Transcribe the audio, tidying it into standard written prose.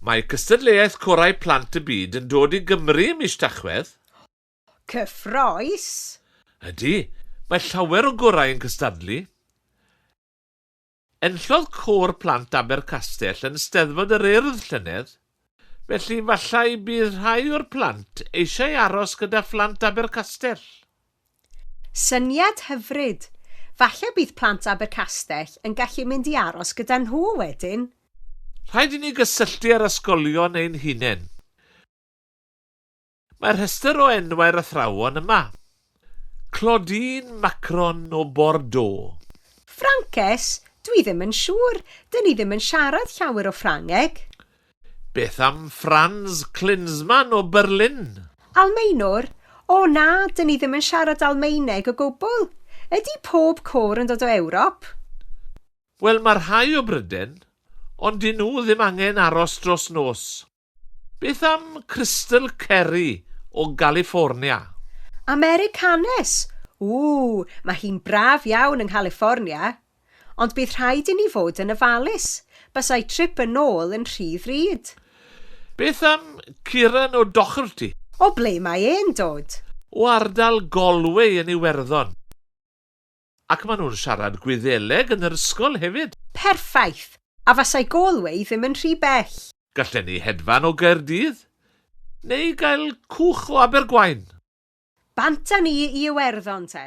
Mae cystadleuaeth Corau Plant y Byd yn dod i Gymru ym mis Tachwedd. Cyffrous! Ydy, mae llawer o gorau yn cystadlu. Enllodd Côr Plant Abercastell yn Steddfod yr Urdd llynedd, felly fallai bydd rhai o'r plant eisiau aros gyda phlant Abercastell. Syniad hyfryd! Falle bydd plant Abercastell yn gallu mynd i aros gyda nhw wedyn. Rhaid i ni gysylltu â'r ysgolion ein hunain. Mae rhestr o enwau'r athrawon yma. Claudine Macron o Bordeaux. Ffrances? Dwi ddim yn siŵr. Dyn ni ddim yn siarad llawer o Ffrangeg. Beth am Franz Klinsmann o Berlin? Almaenwr? O na, dyn ni ddim yn siarad Almaeneg o gwbl. Ydy pob côr yn dod o Ewrop? Wel, mae rhai o Bryden, ond dyn nhw ddim angen aros dros nos. Beth am Crystal Kerry o Galiffornia? Americanes? Ww, mae hi'n braf iawn yng Nghaliffornia. Ond bydd rhaid i ni fod yn ofalus. Basai trip yn ôl yn rhy ddrud. Beth am Kieran O'Doherty? O ble mae e'n dod? O ardal Galway yn Iwerddon. Ac maen nhw'n siarad Gwyddeleg yn yr ysgol hefyd. Perffaith! A fasai Galway ddim yn rhy bell. Gallen ni hedfan o Gaerdydd, neu gael cwch o Abergwaun. Bant â ni i Iwerddon te.